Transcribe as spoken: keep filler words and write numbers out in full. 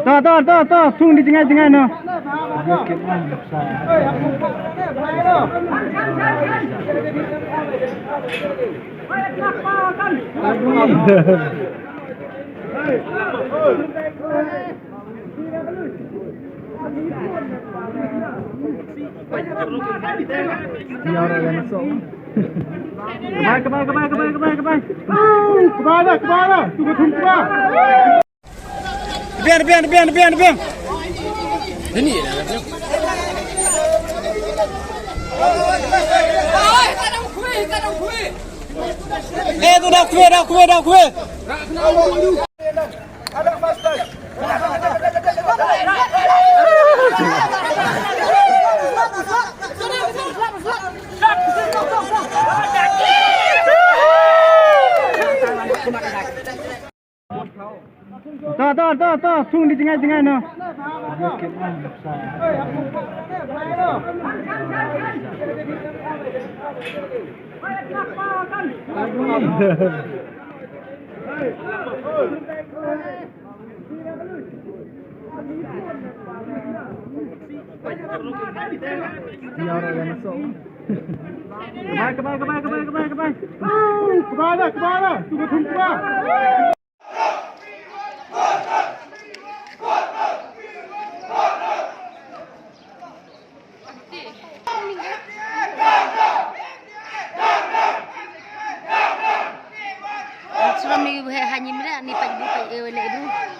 To, to, to, to, thung da jngai jngai noh. Kbai, kbai, kbai, kbai, kbai, kbai. Kbai dah, kbai dah. Tu ka thung kbai. Biang, biang, biang, biang, biang. Ini ya. Eh, tu dah kue, dah kue, dah kue. To, to, to, to, thung da jngai jngai noh. Kbai, kbai, kbai, kbai, kbai, kbai. Kbai dah, kbai dah. Tu ka thung kbai. Sura mi he hanyim re, ni paj bu paj e wele bu.